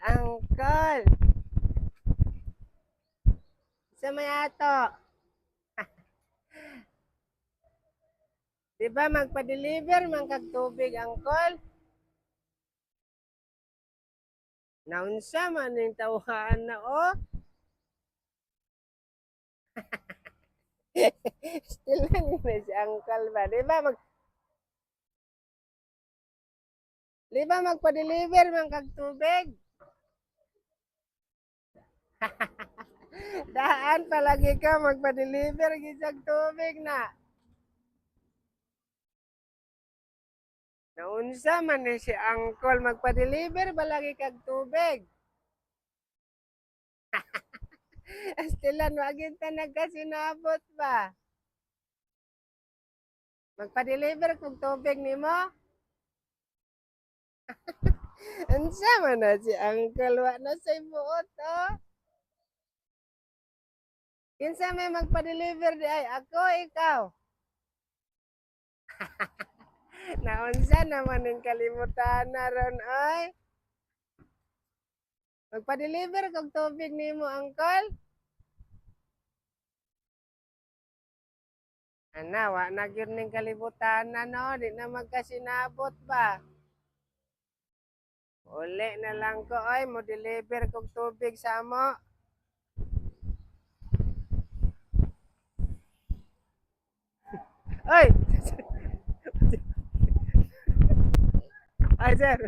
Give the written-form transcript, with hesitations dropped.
Uncle. Sa may ato. Di ba magpa-deliver man kag tubig, Uncle? Naunsa man ning tawhan na oh. Still lang na si Uncle ba? Di ba magpa-deliver man kag tubig? Daan palagi ka magpa-deliver gisag tubig na. Naunsa man ni si Uncle, magpa-deliver ba lagi kag tubig? Astilan, wa gyud ta nagkasinabot ba? Magpa-deliver kog tubig nimo? Unsa man na si Uncle, wa na say buot oh. Kinsa may magpa-deliver di ay ako, ikaw? Naunsa naman ning kalimutan na ron ay? Magpa-deliver kog tubig nimo, Uncle? Ana, wa na gyud ning kalibutan na no, di na magkasinabot ba? Uli na lang ko ay mo deliver kog tubig sa amo. Ay! Ay, sir.